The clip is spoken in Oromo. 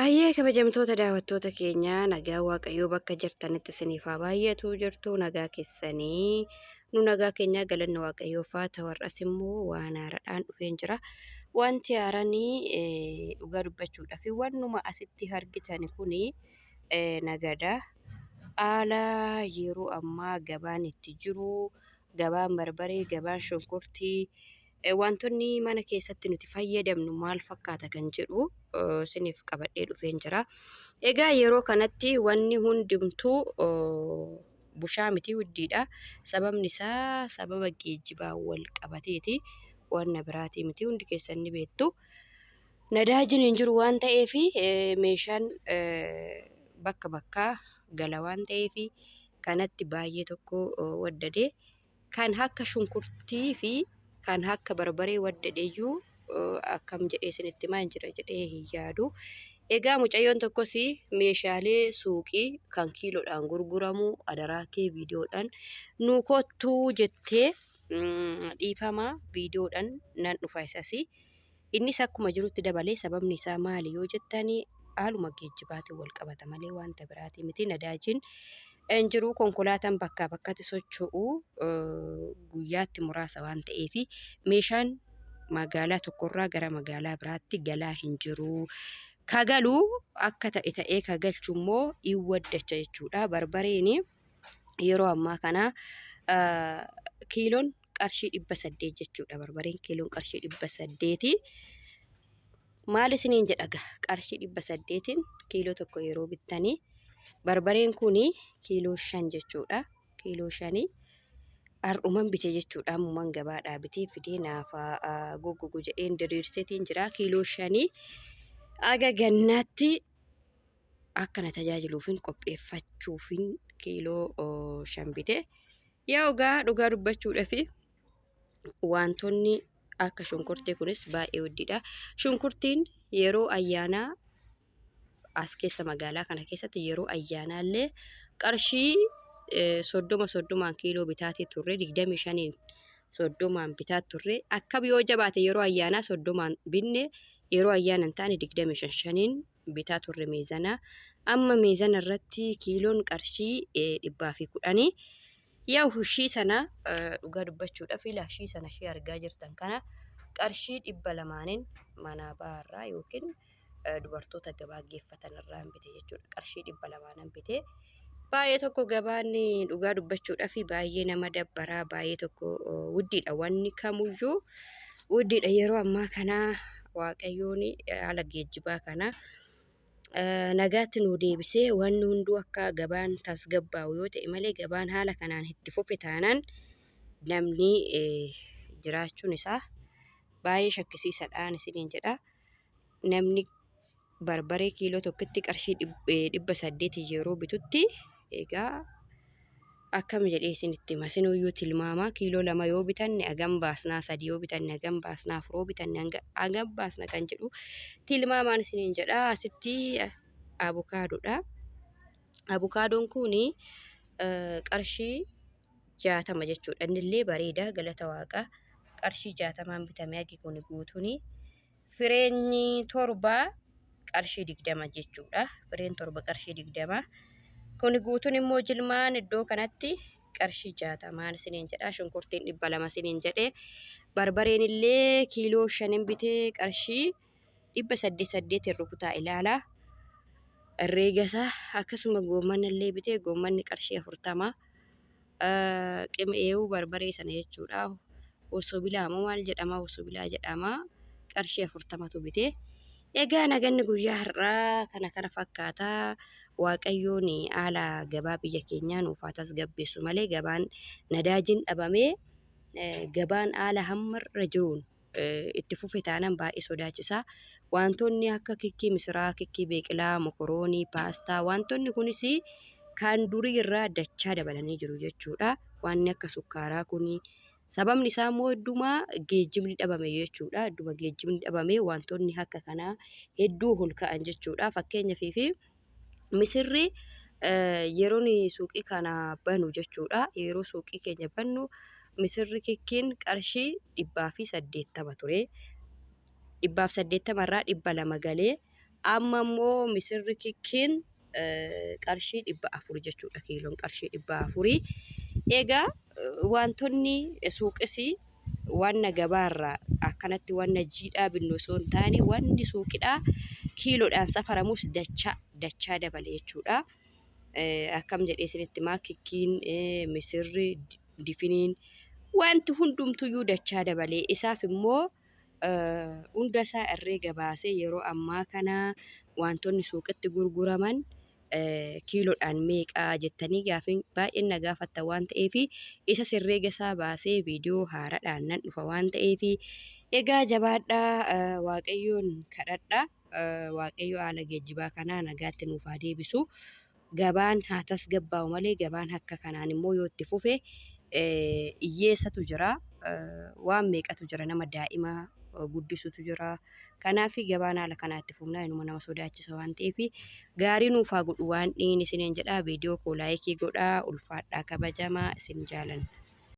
Hayyee kabajamtoota daawwattoota keenyaa, nagaa Waaqayyoo bakka jirtanitti isiniif haa baay'atu. Jirtu nagaa keessanii? Nu nagaa keenyaa, galanni Waaqayyoof haa ta'u. Har'as immoo waan haaraadhaan dhufeen jira. Wanti haaranii dhugaa dubbachuudhaaf wannuma asitti argitan kuni nagada. Haala yeroo ammaa gabaan itti jiru, gabaan barbaree, gabaan shunkurtii, wantoonni mana keessatti nuti fayyadamnu maal fakkaata kan jedhu isiniif qabadhee dhufeen jira. Egaa yeroo kanatti wanni hundumtuu bushaa miti, wuddiidha. Sababni isaa sababa geejjibaa wal qabateeti. Wanna biraatii miti, hundi keessan ni beektu. Nadaajiin hin jiru waan ta'eef meeshaan bakka bakkaa gala waan ta'eef kanatti baay'ee tokko waddadee, kan akka shunkurtii fi kan akka barbaree waddadeeyyuu akkam jedhee isinitti himaa hin jira jedhee hin yaadu. Egaa mucayyoon tokkos meeshaalee suuqii kan kiiloodhaan gurguramu adaraa kee viidiyoodhaan nu kottuu jettee, dhiifama, viidiyoodhaan nan dhufa isas. Innis akkuma jirutti dabalee. Sababni isaa maali yoo jettanii, haaluma geejjibaatiin wal qabata malee wanta biraatii miti. Nadaajiin hin jiru, konkolaataan bakkaa bakkatti socho'u guyyaatti muraasa waan ta'eef meeshaan magaalaa tokkorraa gara magaalaa biraatti galaa hin jiru. Ka galuu akka ta'e ta'ee, ka galchu immoo hin waddacha jechuudha. Barbareen yeroo ammaa kana kiiloon qarshii 800 jechuudha. Barbareen kiiloon qarshii 800ti. Maal isiniin jedha gaa, qarshii 800n kiiloo tokko yeroo bittanii, barbareen kun kiiloo 5 jechuudha. Kiiloo 5 har'uman bite jechuudha. Ammuman gabaadhaa bitee fidee naafa goggogu jedheen diriirseetiin jira. Kiiloo 5 aga gannaatti akka na tajaajiluufin qopheeffachuufin kiiloo 5 bite. Yaa ogaa, dhugaa dubbachuudhaaf wantoonni akka shunkurtii kunis baay'ee guddiidha. Shunkurtiin yeroo ayyaanaa as keessa magaalaa kana keessatti yeroo ayyaanaa illee qarshii 30 30n kiiloo bitaatii turre, 25n 30n bitaa turre. Akka yoo jabaate yeroo ayyaanaa 30n binne, yeroo ayyaana hin taane 25 5n bitaa turre meezanaa. Amma meezana irratti kiiloon qarshii 110. Yaa ishii sana dhugaa dubbachuudhaaf, ilaa ishii sana ishee argaa jirtan kana qarshii 200n manaa baarraa yookiin dubartoota gabaa geeffatan irraan bite jechuudha. Qarshii 200n bite. Baay'ee tokko gabaan dhugaa dubbachuudhaaf baay'ee nama dabbaraa, baay'ee tokko wuddiidha. Wanni kamuyyuu wuddiidha yeroo ammaa kana. Waaqayyoon haala geejjibaa kana nagaatti nu deebisee wanni hunduu akka gabaan tasgabbaa'u yoo ta'e malee, gabaan haala kanaan itti fufe taanaan namni jiraachuun isaa baay'ee shakkisiisaadhaan isiniin jedha. Namni barbaree kiiloo tokkotti qarshii 800 yeroo bitutti, egaa akkam jedhee isinitti hima? Isinuyyuu tilmaama. Kiiloo 2 yoo bitanne hagam baasnaa, 3 yoo bitanne hagam baasnaa, 4 yoo bitanne hagam baasna kan jedhu tilmaamaan isiniin jedha. Asitti abukaadoodha. Abukaadoon kun qarshii 60 jechuudha. Innillee bareeda, galata Waaqaa. Qarshii 60n bitame hagi kun guutuuni. Fireenyi 7 qarshii 20 jechuudha. Fireen 7 qarshii 20. Kun guutuun immoo jilmaan iddoo kanatti qarshii 60n isiniin jedha. Shunkurtiin 200 isiniin jedhe. Barbareen illee kiiloo 5n bitee qarshii 800 8n rukutaa ilaala. Herreega isaa. Akkasuma goommanna illee bitee, goommanni qarshii 40. Qim'eewu barbaree sana jechuudha. Osoo bilaa moo maal jedhama? Osoo bilaa jedhama. Qarshii 40tu bitee. Egaa naganni guyyaa har'aa kana kana fakkaata. Waaqayyoon haala gabaa biyya keenyaa nuuf haa tasgabbeessu malee, gabaan nadaajiin dhabamee gabaan haala hammarra jiruun itti fufe taanaan baay'ee sodaachisaa. Wantoonni akka kikkii misiraa, kikkii beeqilaa, mokoroonii, paastaa, wantoonni kunis kan durii irraa dachaa dabalanii jiru jechuudha. Wanni akka sukkaaraa kuni sababni isaa immoo heddumaa geejjibni dhabame jechuudha. Hedduma geejjibni dhabame wantoonni akka kanaa hedduu ol ka'an jechuudha. Fakkeenyaaf fi misirri yeroon suuqii kana banu jechuudha. Yeroo suuqii keenya bannu misirri kikkiin qarshii 180 ture. 180 irraa 200 galee Amma immoo misirri kikkiin qarshii 400 jechuudha, kiiloon qarshii 400. Egaa wantoonni suuqis wanna gabaarraa akkanatti wanna jiidhaa binnu osoo hin taane, wanni suuqidhaa kiiloodhaan safaramus dachaa dachaa dabale jechuudha. Akkam jedhee isinitti himaa, kikkiin, misirri, difiniin, wanti hundumtuyyuu dachaa dabalee. Isaaf immoo hunda isaa herreega baasee yeroo ammaa kana wantoonni suuqitti gurguraman kiiloodhaan meeqaa jettanii gaafiin baay'een na gaafattan waan ta'eef, isa herreega isaa baasee viidiyoo haaraadhaan nan dhufa waan ta'eef, egaa jabaadhaa, Waaqayyoon kadhadhaa. Waaqayyo haala geejjibaa kanaa nagaatti nuuf haa deebisu. Gabaan haa tasgabbaa'u malee, gabaan akka kanaan immoo yoo itti fufe, hiyyeessatu jira, waan meeqatu jira, nama daa'ima guddisutu jira. Kanaaf gabaan haala kanaa itti fufnaa inuma nama sodaachisa waan ta'eef, gaarii nuuf haa godhu waan dhiin isiniin jedhaa. Viidiyoo koo laayikii godhaa. Ulfaadhaa, kabajamaa, isin jaalanna.